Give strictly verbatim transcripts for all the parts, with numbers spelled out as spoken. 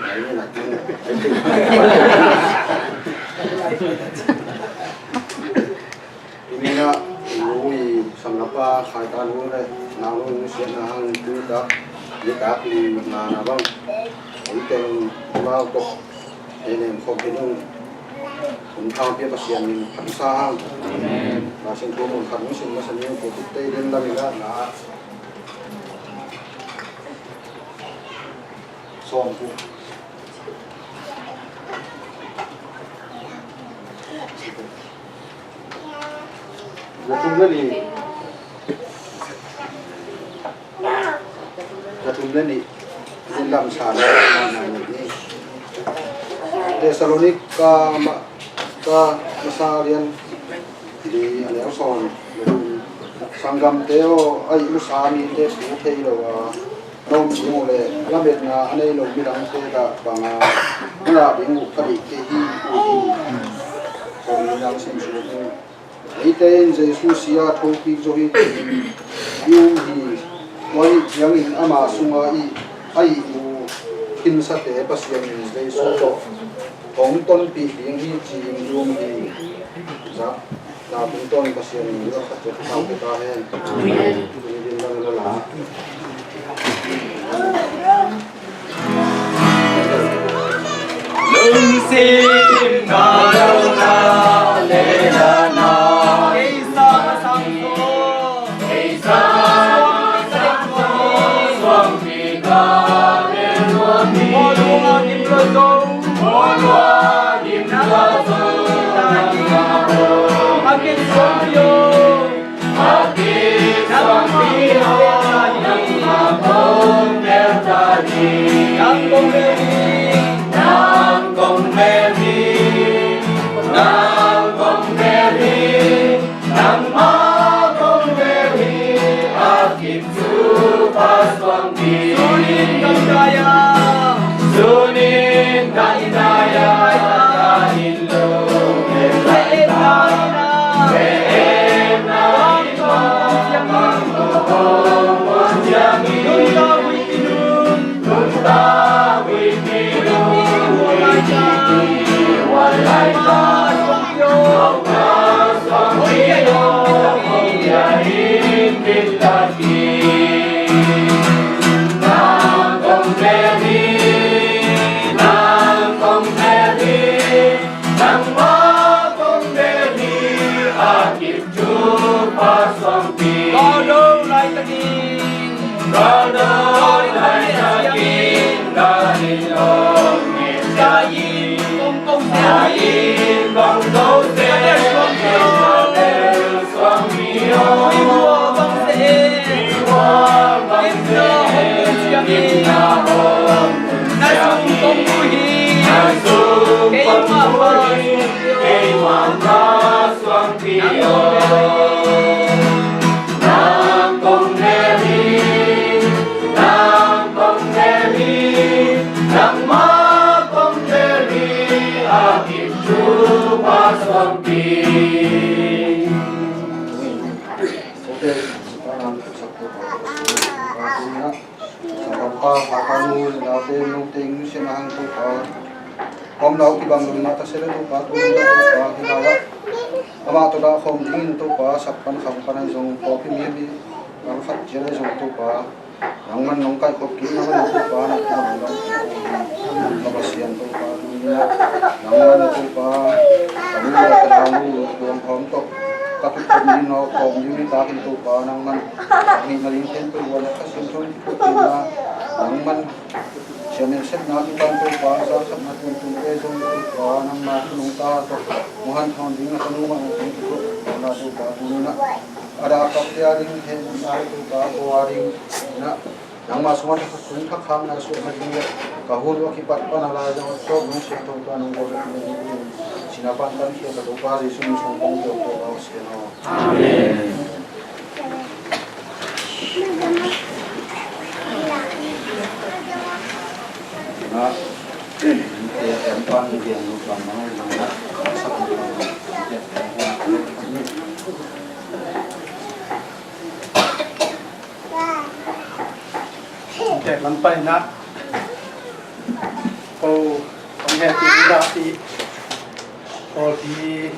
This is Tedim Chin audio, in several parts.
Tuni-in ah, nu i sanggam pa Khai Tan Hung le nau nu Sian Na hang tuni tak, ni tak li nga na bang, ei teng mau tok, ei nem khom hi ding, hun thang pia Pasian min phat sa hang. Amen. Pasian thu mun khat hong sim masa ni, ko tu te den lam i la na. Sawm ku. Zathum le nih. Zathum le nih. Lamsa na na ni. Thessalonika ma ka masa rian. Di a neu sawm. Sanggamte aw, a ih musa mite pu thei lo a, na um ding uh leh lametna a nei lo midangte dah bang a na ngah ding uh ka deih kei hi uh hi. Sawm nidang sim suk uh. Eite in Jesu si-a thokik zo hi, tiin i um hi. Tua ahih ciangin ama sunga i a ih uh khinsate Pasian in Jesu tawh hong tonpih ding hi, ci-in i um hi. Zak. Na tungtawn Pasian in a khat ciat tau pia ta hen. Amen. Tuni din bang la la. Lungsim na lo na le la na. Ei sa sang so. Ei sa sang so. Sunin kan dai a, sunin kan dai a, ka in lo le lai ta, le em na i ma, kan ko ko ko siang i, nun ta wi ki nun, nun ta wi ki nun, wi ki ki, wan lai ta, suang pio, suang pio, ong ya in bin ta ki. Nang kong Mary, nang kong Mary, nangmah kong Mary, a kip thupha suangpi. Ko do laitakin, ko do laitakin, ka in lawm ngen, ka in kong ko se, ka in kong ko se, ka in suangpi. Suangpi aw, ui, ua bang se, ui, ua bang se, gimna hong tun ciangin, gimna hong tun ciangin, na sung kong mu hi, na sung kong mu hi, keimah pa suangpi aw. Nang kong Mary, nang kong Mary, nangmah kong Mary, a kip thupha suangpi. Sanggampa, Hakanu, naute, nute, nusia na hang Topa. Kawmlau kibang lo mah ta se le Topa, tuni Topa, hi lai ah. Amah tawh dah khawm dingin Topa, sak pan kham pan ahi zong, pawlpi mi a mi, gal khat ciat ahi zong Topa. Nangman nong kaihkhop kik nangman Topa, na kibang lo. Ka Pasian Topa, tuni ah. Nangman Topa, ka nu le ka nau nu, luang khawm tawh. Ka tup khawm ding, no khawm ding, ni takin Topa, nangman. Nih na ding khempeuh ua na ka sin thon ki thot ding na, nangman siamen sepna kipan Topa, zaksakna tuntun te zong Topa, nangma thu nungta tawh muhan thawn ding na ka nu mah nungtun ki thot na Topa, tuni na a dah kap te a ding he na Topa, ko a ding na nangma sungah thak tung thak khang na suah na ding le ka hun ua kipat pan a lai zong a tawp nung siang Topa nung ko zong nung ding sina pan kan khia ka Topa Jesu min sung kong kiok Topa Pasian aw. Amen. Tek lam pai na. Heti dah ti, Kawlpi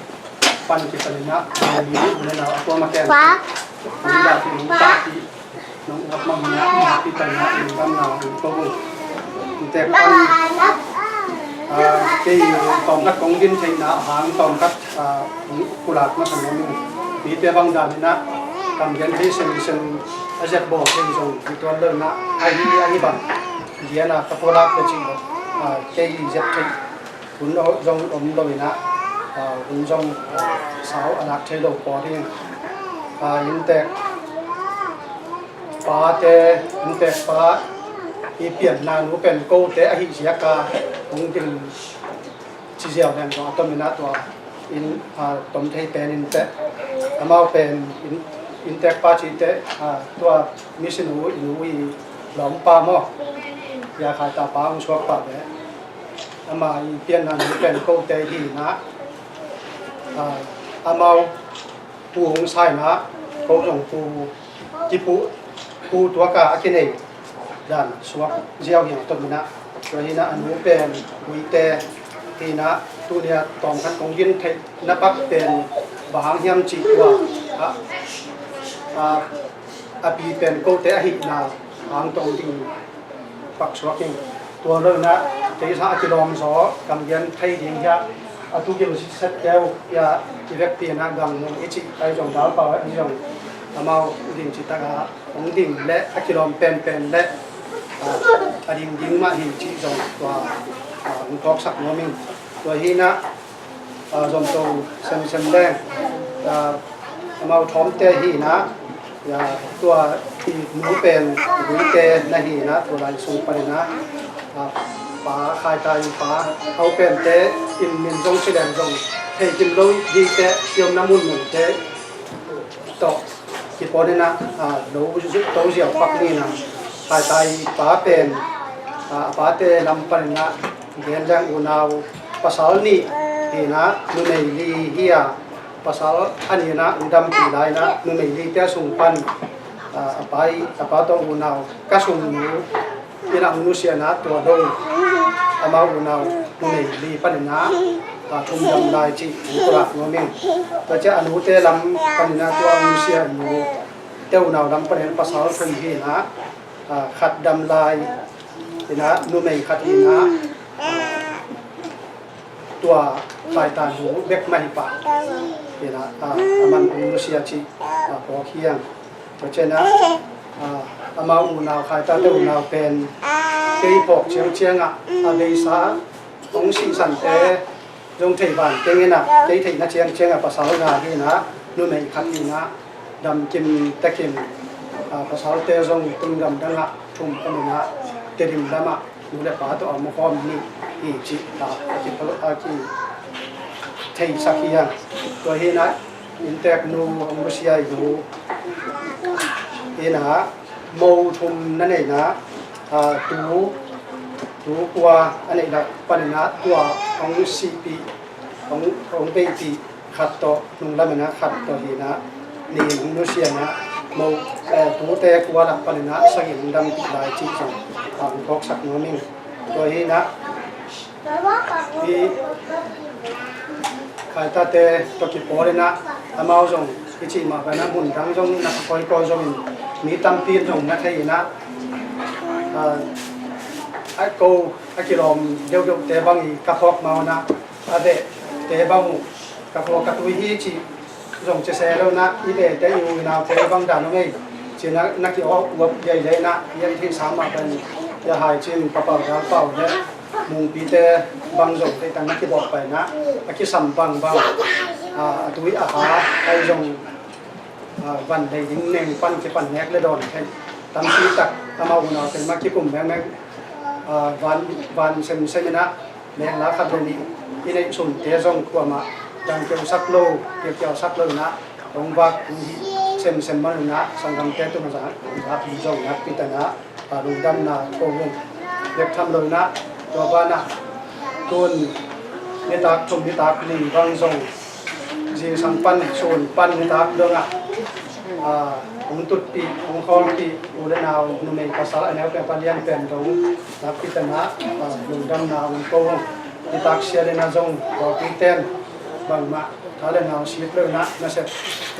pan kipanin ah, mi u le nau a kuama ken. Dah ti, dah ti. Nong uap mang na, na pi tai na, in gam na, in ko. In tek pan, ah, kei tawm khat kong din theihna hang tawm khat, ah, pulak masa na mi. Mite bang dan na, kam gen thei sem sem, a zet bawl thei zong, mi tuan lo na, a hi, a hi bang. Dia na, ka pulak ka cih lo. Ah, kei zet thei. Hun zong om lo in ah, ah, hun zong, ah, sau a lak thei lo pawl ding. Ah, inntek pate, inntek pa i pianna nu pen kote ahi ziaka hong ding ci ziau leng zong a tom in ah tua in, ah, tom thei pen inntek. Amau pen in, inntek pa cite, ah, tua mission u, in u i lawmpa maw. Ia Khaita pa hong suak pa ve. Ama i pianna nu pen kote hi na, ah, amau pu hong sa in ah, ko zong pu kipu, pu tuaka a kinei dan suak ziau hi a tom in ah. Tua hi na a nu pen Guite hi na, tuni a tawm khat kong din theih na pak pen bang hang hiam cih tua, ah, ah, a pi pen kote ahi na hang tong ding pak suak in. Tua lo in ah, kei sang a kilawm zaw, kam gen thei ding hi a, a tu gil set teu, ia, i vekpi in ah gang mun i cih, ai zong dal pau, ai zong amau ding cih tak a, hong ding le a kilawm penpen le, ah, a ding ding mah hi cih zong tua, ah, hong thawksak nuam ing. Tua hi na, ah, zomto semsem leng, ah, amau thawmte hi na, ah, tua i nu pen Guite na hi na, tua lai sung panin ah, ah, pa Khaita i pa, au pente in min zong ci leng zong thei kim lo dite, i omna mun munte tawh kipawl in ah, ah, lo zuk to ziau pak ni na, Khaita i pa pen, ah, a pate lam panin ah, gen leng unau pasal nih hi na, numei li hi a, pasal a ni na, hong dampi lai na, numei lite sung pan, ah, a pa i, a pa tawh unau ka sung nu in ah hong nusia na tua dong, amau unau numei li panin ah, ah, thum dam lai cih hong pulak nuam ing. Tua ciang a nute lam panin ah tua hong nusia nu te unau lam panin pasal thum hi na, ah, khat dam lai hi na, numei khat hi na, ah, tua Khaita nu bek mah hi pah hi na, ah, aman hong nusia cih, ah, phawk hi ang. Tua ciang ah, ah, amau unau Khaitate unau pen kei phawk ciangciang ah a beisa hong sihsante zong thei van keng in ah, kei theihna ciangciang ah pasal nga hi na, numei khat hi na, damkim tekim, ah, pasalte zong tun gamdang ah thum panin ah, Tedim lam ah nu le pa tawh a mukhawm nih hi cih, ah, a ki, a ki theisak hi ang. Tua hi na, inntek nu hong nusia i nu hi na, mo thum na nei na, ah, tu, tu kua a neih lak panin ah tua hong sihpih, hong, hong beihpih khat tawh, nung lam in ah khat tawh hi na, nih hong nusia na, mo, eh, tute kua lak panin ah sagih hong dampih lai cih zong, ah, hong phawksak nuam ing. Tua hi na, i Khaitate tawh kipawl in ah, amau zong i cih mah bang a mun dang zong na kawikawi zongin, mi tampi in zong na thei in ah, ah, a ko a kilawm deuhdeuhte bang i ka phawk mah un ah, a dehte bang uh ka phawk ka tui hi cih zong ci se lo in ah, i dehte i u i naute bang dan uh ngei ci-in ah na ki-awk uap leilei in ah, i en theihsa mah bang i a hai cin papau galpau le mungpite bang zong theihtak na kibawk pai in ah, a kisam bangbang, ah, a tui a ha ai zong, ah, van lei ding neng pan kipan nek le dawn thei tampi tak amau unaute mah kikum mengmeng, ah, van, van semsem in ah mengla khat le nih i neih sunte zong kuamah dang keusak lo, kiakiausak lo in ah hong vak hong hih semsem man un ah sanggamte tung a zak zong nakpi tan ah, ah, lungdamna ko hong bek tham lo in ah, tua banah tun nitak thum nitak li bang zong zingsang pan sun pan nitak dongah, ah, hong tutpih hong khawlpih u le nau numei pasal a neu pen a lian pen dong nakpi tan ah, ah, lungdamna hong ko hong. Nitak sia le na zong bawlpi ten bangmah tha le nau sit lo inah, nasep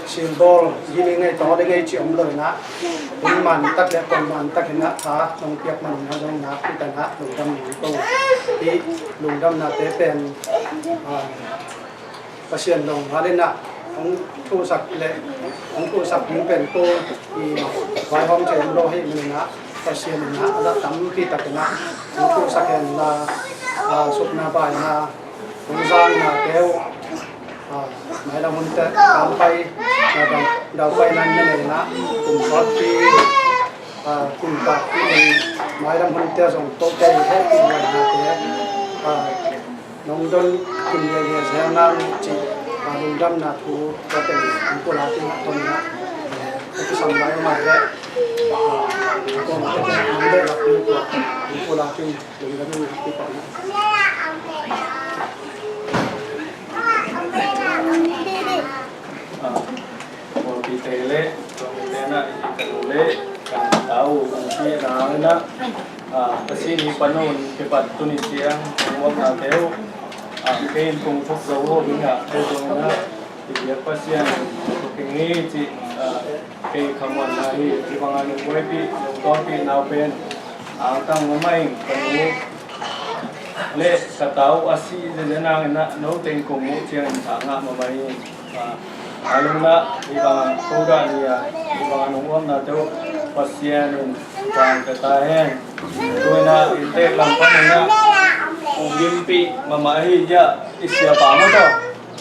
silbawl hi ni ngei taw le ngei ci om lo inah, hun man tak le kong man tak inah tha nong piak man na zong na pitanah lungdam nong ko. Hi lungdamnate pen, ah, Pasian lo ngal inah hong tusak le hong tusak ding pen ko i vaihawm thei lo hi maninah Pasian inah a la tampi tak inah hong tusak hen la, ah, sukna baina hong zangnate uh, ah, mailam hunte kampai na dau, daupai nan na neina kum kawtpi, ah, kum kawtpi in mailam hunte zong to kei he kum lainate, ah, nong don kum lialia zel nang cih, ah, lungdamna thu ka teng hong pulak in a tom inah, ah, ka kisam lai mah le, ah, a kong a tete nong le lak ding tua hong pulak in lungdam in a kipah inah. Ah, Pawlpite le Pawlpite na i ka nu le kan tau kan si na na, ah, ka si ni panun kipat tuni siang uam na teu, ah, kei in kung thuk zo ho bing ah kei zong na i biak Pasian thuk keng hi ci, ah, kei khamuan na hi. Hi bang a nung buaipi nung tawpi nau pen angtang mamaing ka nu le ka tau a si zia nang inah no teng kong muh ciang in thangah mamaing. Ah, a lungna hi bang a ko dah ni a hi bang a nung uamna teu Pasian in vang ka ta hen. Tuina in tek lam pan inah u gimpi mama hi ya i sia pa ma tawh.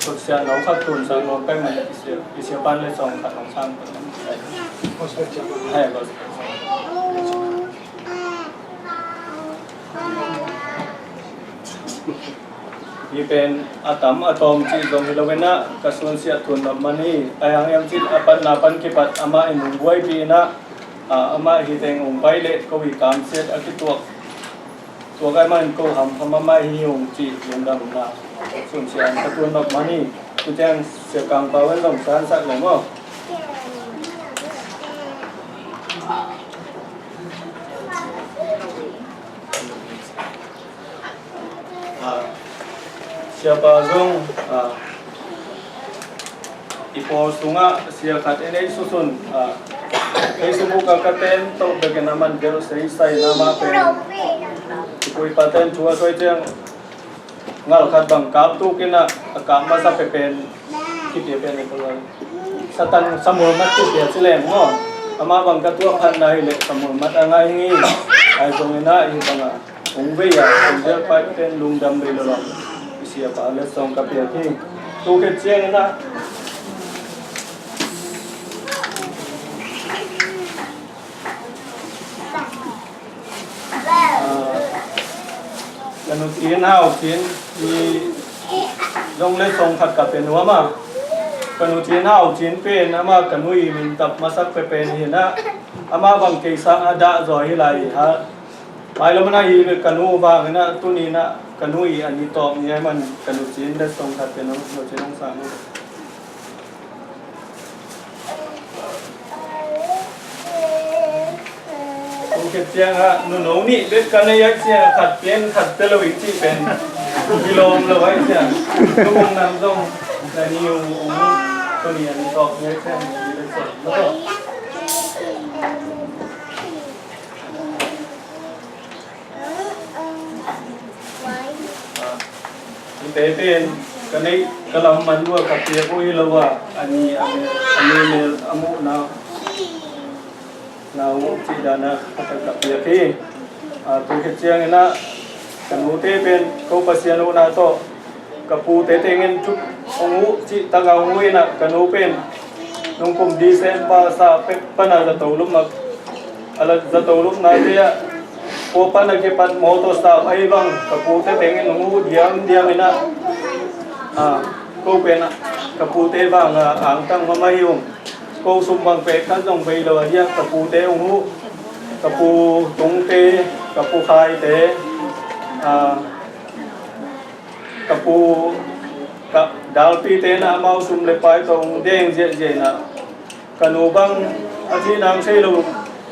Kutsia no khat tun sa no peng man i sia, i sia pan le song khat nong sang pan. Hai, gospel. Hi pen a tam a tawm cih zong hi lo inah ka sunsiah thun lam man hi. Ai hang hiam cin a patna pan kipat amah in hong buaipi inah, ah, amah hi teng hong pai leh ko hi kamsiat a kituak. Tua kai man ko ham ham a mai hi hong ci lungdamna sunsian ka tun nok man hi. Tutiang sia kang pau en zong san sak leng aw. Ah, siapa zong, ah, i pawl sungah sia khat i neih susun, ah, Facebook ah ka ten toh bekin a man bel sei sai na mah pen i pu i pa ten thu a suai ciang ngal khat bang kap tuk inah a kap masa pepen kipia pen i pu Satan Samuel mat kipia ci leng maw? Amah bang ka tuah phat na hileh Samuel mat a ngai hi. Ai zong inah hi bangah hong vei a hong zel pai pen lungdam vei lo lo i siapa letsong ka piak hi. Tu khit ciang inah ka nu Cin Hau Cin i zong letsong khat ka pia nuam a, ka nu Cin Hau Cin pen amah ka nu i min tap masak pepen hi inah amah bang kei sang a dah zaw hi lai hi ha. Mailam a na hi ka nu vang inah tuni inah ka nu i a ni tawp ni ai man ka nu Cin letsong khat pen a nu Cin hong sang hi. Kong khit ciang ah nuno nih bek ka nei ai cia khat pian khat te lo i cih pen kilawm lo ai cia. Tumung nam zong na ni u ung tuni a ni tawp ni ai cia ni bek sa. Hite pen ka neih ka lam man lua ka piak uh hi lo a, a ni a mel a muhna na uh cih dana ka piak hi. A, tu khit ciangin ah ka nute pen ko Pasian uhna tawh ka pute tengin thuk hong uh cih taka hong uh inah ka nu pen nung kum December sa pek pana zato lupna a la zato lupnate ah kua pana kipat mawtaw sap ahi bang ka pute tengin hong uh diamdiam inah, a, ko pen ah ka pute bang a angtang mama hi ung. Ko sum bang pek khat zong bei lo ahi ah ka pute hong uh, ka pu Tungte, ka pu Khaite, a, ka pu ka dalpite na amau sum le pai tawh hong deng ziahziah inah ka nu bang a thih nang thei lo,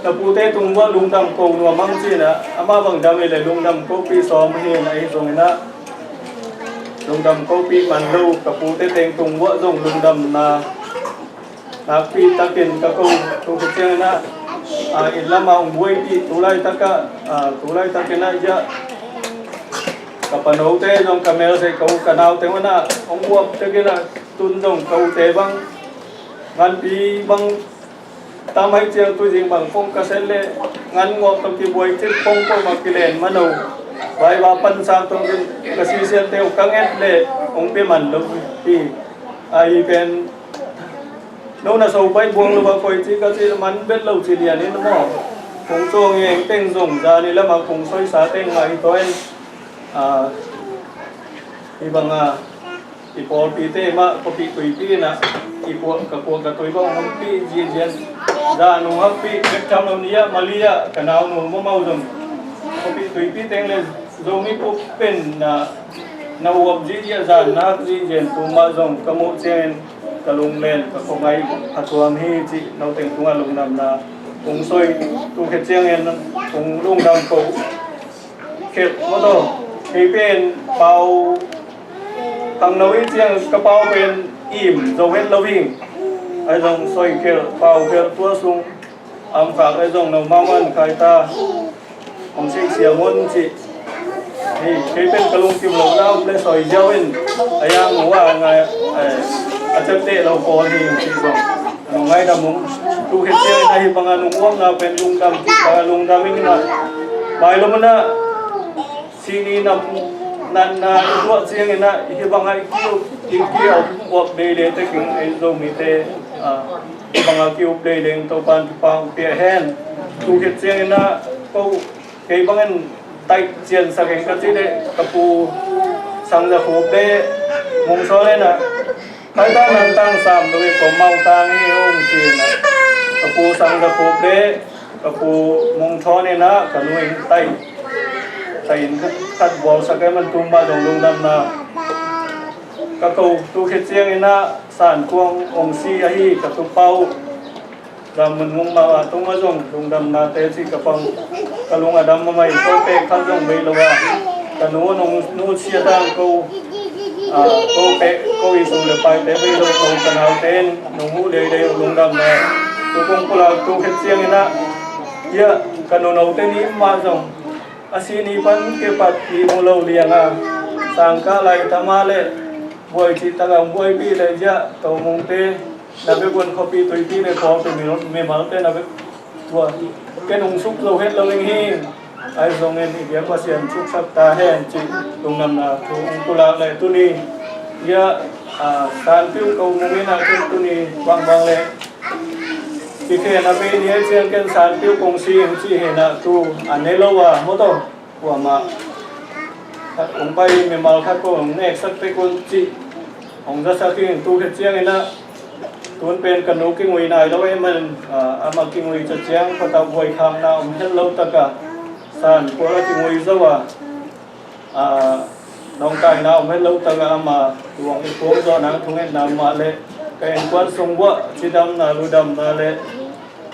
na pute tung uah lungdam ko nuam ang ci inah amah bang dam hi le lungdam ko pi sawm hi inah ahi zong inah Lungdam ko pih man lo ka pute teng tung uah zong lungdamna nakpi takin ka ko. Tu khit ciangin ah, a, inn lamah hong buaipih, tu laitakah, a, tu laitakin ah, ia, ka panote zong ka mel seh ko, ka naute un ah hong uap takin ah, tun zong ka ute bang nganpi bang tam ahih ciang tuzing bang pong ka set leh ngan ngawh tawh kibuai cip pong pong a kilen mano. Vaiva pansak tawh ka sisiante uh ka nget leh hong pia man lo hi. Ahi pen no na so pai buang lo a koi ci ka ci man bet lo ci lian in maw. Kong cawng eng teng zong zani lamah kong soisa teng mah hi taw in. A, hi bang a i pawlpite mah khuapih tuipi inah i puak ka puak ka tui bang hong pih ziahziah. Zan hong hakpih bek tham lo ni ah, mali ah ka naunu mamau zong khuapih tuipi teng le Zomi puak pen na na uap ziahziah, zan na hak ziahziah, tu mah zong ka muh ciangin ka lunglen ka khuangai a tuam hi cih no teng tungah lungdamna kong soi. Tu khit ciangin kong lungdam ko. Khelh mawtaw, kei pen pau khangno i ciang ka pau pen im zo het lo hi. Ai zong soi khelh, pau khelh tua sung am khak ai zong no mauman khai ta. Hong sik siam un cih hi. Kei pen ka lungkim lo na om le soi ziau in a yang uh a ngai a ciapteh lo pawl hi cih zong. Nong ngaidam ung. Tu khit ciangin ahi banga nong uapna pen lungdam, lungdam in na. Mailom na sini nam natna i tuah ciangin ah hih bangah i kiup, i kiup uap lele tekin ei Zomite, ah, hih bangah kiup lele in Topan thupha hong pia hen. Tu khit ciangin ah ko kei bangin taih ciansak eng ka cih leh ka pu Sang Za Khup le Mung Sawl in ah Khaita nang tang sam lo i ko mau tang hi hong ci-in ah ka pu Sang Za Khup le ka pu Mung Thawn in ah ka nu in taih, taih in khat bualsak ai man tum mah zong lungdamna ka ko. Tu khit ciangin ah San Kuang hong si ahi ka tupa uh Lam mun mung mah a tung a zong lungdamnate cih ka pang ka lung a dam a mai ko pek khat zong bei lo a ka nu nung nu sia tang ko, a, ko pek ko i sum le paite bei lo ko ka naute in nung mu leilei uh lungdamna tu kong pulak tu khit ciangin ah ia ka nunote ni mah zong a si ni pan kipat i mu lo liang a sangkah lai tama le buai cih tak a buaipih le ziah to mungte na bek un khuapi tuipi le khua mimalte na bek tua ken hong suk zo het lo ing hi. Ai zongin i biak Pasian suksak ta hen cih lungdamna thu hong pulak le tuni ia, a, sanpiu ko mungin ah ken tuni bangbang le kikhen a bei ni a ciang ken sanpiu kong si hong cih hen ah tu a ne lo a mawtaw. Kuamah khat hong pai mimal khat ko hong neksak pek un cih hong zasak hi. Tu khit ciangin ah tun pen ka nu kingui nai lo e man, ah, amah kingui ca ciang patauh buai khakna om het lo taka san kual a kingui zo a, ah, nawngkaina om het lo taka amah luang i phuang zawhna thungetna mah le ka innkuan sung buah cidamna ludamna le,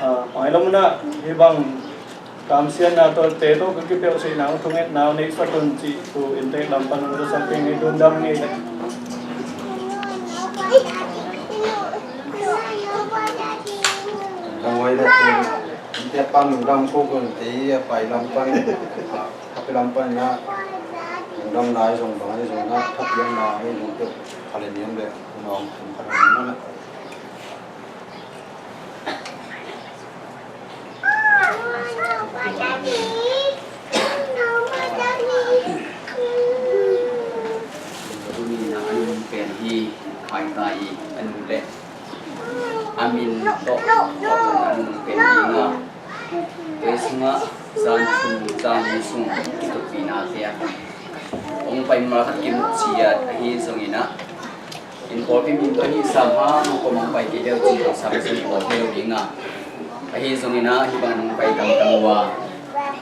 ah, hmailomna hi bang kamsiatna tawh te tawh ka kipeuhsihna hong thungetna hong neihsak un cih tu inntek lam pan hong zasak ding hi. Lungdam ngei le. Lungdam ngei le tu inntek pan lungdam ko kun te hi a pai lam pan a happy lam pan na lungdam lai zong bang ai zong na thapiang na ai zong teuh khaleniam le kunawng kum khaleniam na. Tuni na a nung pen hi, Khaita i a nu le a min tawh a nung pen hi nga. Tua sungah zan thu zan sung kituppina te a hong pai mal khat kim ciat ahi zongin ah Inn pawlpi min tawh hih sam hang kua mong pai kei deuh cin tawh sam cin pawl thei lo ding a. Ahi zongin ah hih bang nong pai tamtam uh a,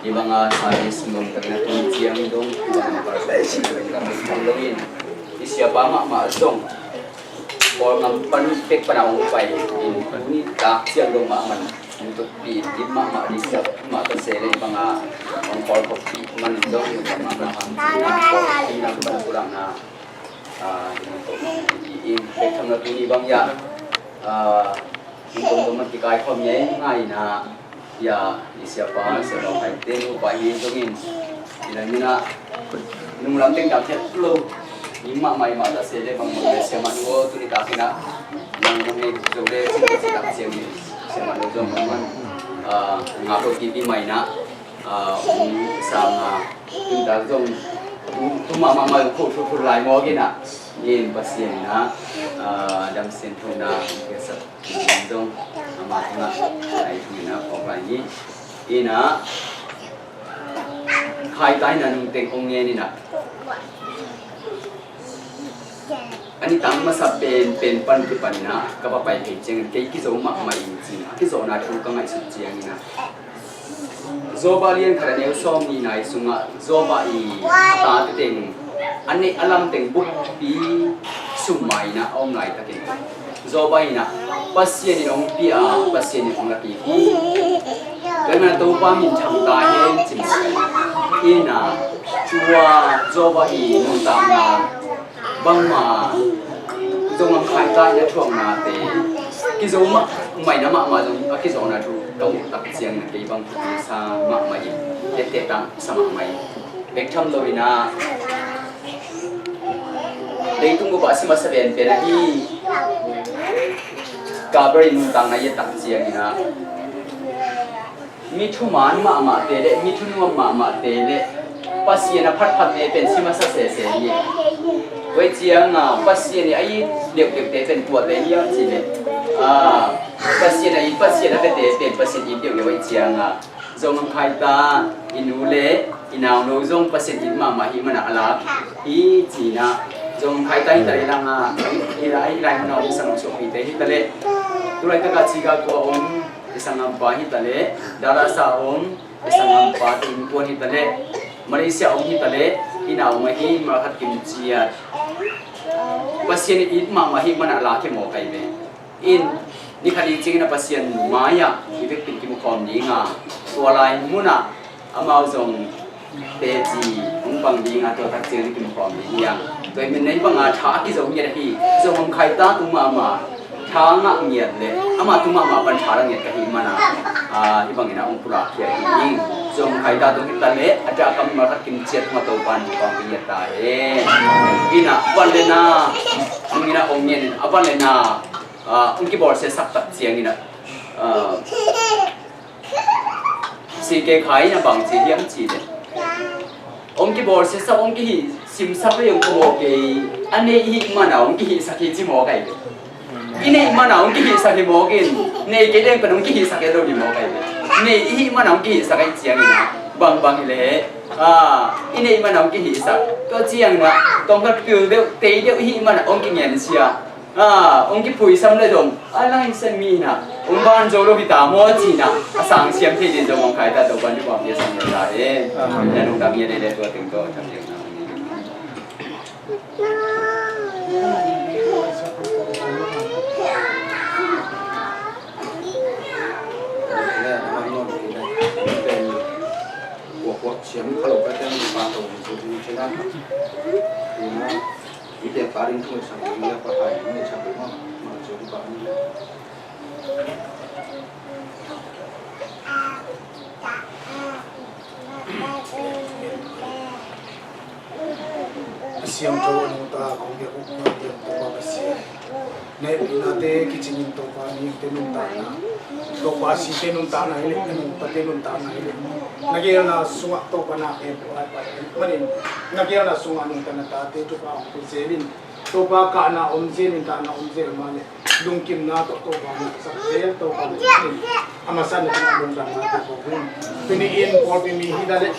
hih bang a service nuam takin a tun ciang dong hih bang a parsonal service kan dong in i siapa mahmah zong pawl ngam pan pek pan a hong pai in tuni tak ciang dong mahmah in tuk pi in dik mahmah dik sak mah ka se le hih bang a hong pawl khop pi man in dong hih bang a mahmah hang cin a pawl pi nang pan pulakna Ah, in bek tham lo tuni bang hiah, ah, in kong kong man kikaikhawm ngei ngai na, hiah i siapa, siapa Khai te nupa hi zongin, i lai minah nunglam teng dam het lo, i mahmah i mahmah se le bang mawh le siamah nu aw, tuni takinah nang mawh ngei zo le cin ka citak ciangin siamah nu zong bang man, ah, ngap lo kipi mah inah, ah, ong sang a, tuni tak zong tu mahmah mah ong khuh thuthu lai mawk inah, in Pasian inah, ah, damsian thona ong piasak zong ama tungah ai thum inah phawk lai ni. Inah Khai ta inah nungteng ong ngen inah, a nitang masa pen pen pan kipan inah ka va pai thei ciangin kei kizo mahmah in ci inah a kizawhna thu ka ngaihsut ciang inah, Job a lian khat a neu sawm nih nai sungah Job a i a tate teng a neih a lam teng bukpi sum ma inah a om laitakin Job a inah Pasian in hong pia a, Pasian in hong la kik hi. Tua inah Topa min thang ta hen ci mawk inah tua Job a i nuntakna bangmah zong lam Khai ta inah thuaknate kizo mahmah inah mahmah zong a kizawhna thu ka muh tak ciangin kei bang thu sa mahmah in tette tang sa mahmah in bek tham lo inah leitung bup ah si masa pen pen ahi. Gabriel nuntakna i et tak ciang inah mi thuman mahmahte le mi thunuam mahmahte le Pasian a phatphatte pen si masa sese hi. Tua ciang a Pasian i a it deuhdeuhte pen kuate hiam cih le, ah, Pasian a it, Pasian a pete pen Pasian it deuhdeuh ahih ciang a Zong Khai ta i nu le i nau no zong Pasian it mahmah hi mana a lak hi ci inah Zong Khai ta hi ta le lang a, hi lai, hi lai mana om i sang suahpite hi ta le, tu laitak a Chicago a om i sanggampa hi ta le, Dallas a om i sanggampa Tung Kuan hi ta le, Malaysia om hi ta le, i nau om ahi Malkhat Kim Ciat Pasian it mahmah hi mana a lak hi maw kai ve. In, ni khat ni ciangin a Pasian mai-ah i vekpi in kimu khawm ding a, tua lai munah amau zong teci hong pang ding a, tua tak ciangin kimu khawm ding hi a. Tua hi min nei bangah tha a kizo ngiat ahi, Zong Khai ta tung mahmah tha ngah ngiat le amah tung mahmah pan tha la ngiat ka hih mana, a, hih bangin a hong pulak khia hi ing. Zong Khai ta tung hi ta le a dah kam Malkhat Kim Ciat tungah Topa in pang ngiat ta hen. Inn ah van le na, inn ah hong ngiat in a van le na, ah, hong kibawlsia sak tak ciangin ah, ah, C K Khai in a bang ci hiam cih leh, hong kibawlsia sak, hong kihih simsak le hong kawm kei, a nei i hih mana hong kihihsak hi ci mawk ai ve. I neih mana hong kihihsak hi mawk in, nei kei leng pen hong kihihsak hi lo hi mawk ai ve. Nei i hih mana hong kihihsak ai ciangin ah, bangbang hi leh, ah, i neih mana hong kihihsak. Tua ciangin ah, tawngkhat pil deuh, tei deuh i hih mana hong kingensia. Ah, hong kiphuisam le zong a lainsen mi in ah hong ban zo lo hi ta maw ci in ah a sangsiam thei ding zong hong khai ta, Topa in hong pia sam lo ta e. Amen. Na nungta mi a dei le tua teng tawh a thak ding na. Kuak kuak siam kha lo ka teng pa to ni cu ni cina. Ina. Ite pa ring thung sa ni ya pa hai ni sa ni ma ma cu pa ni. A siangtho a nungta kong biak uh, kong biak Topa Pasian. Na hehpihnate kicingin Topa, a nungte nuntakna, Topa a site nuntakna hi leh, a nungpate nuntakna hi leh, na geelna sungah Topa na hehpih uh a hi pah hi manin, na geelna sungah a nungta na tate thupha hong pia zel in, Topa kahna om zel in, kahna om zel mah leh lungkimna tawh Topa hong sak zel, Topa na hehpih in, a masa na tungah lungdamna Topa hong. Tuni in pawlpi mi hi ta leh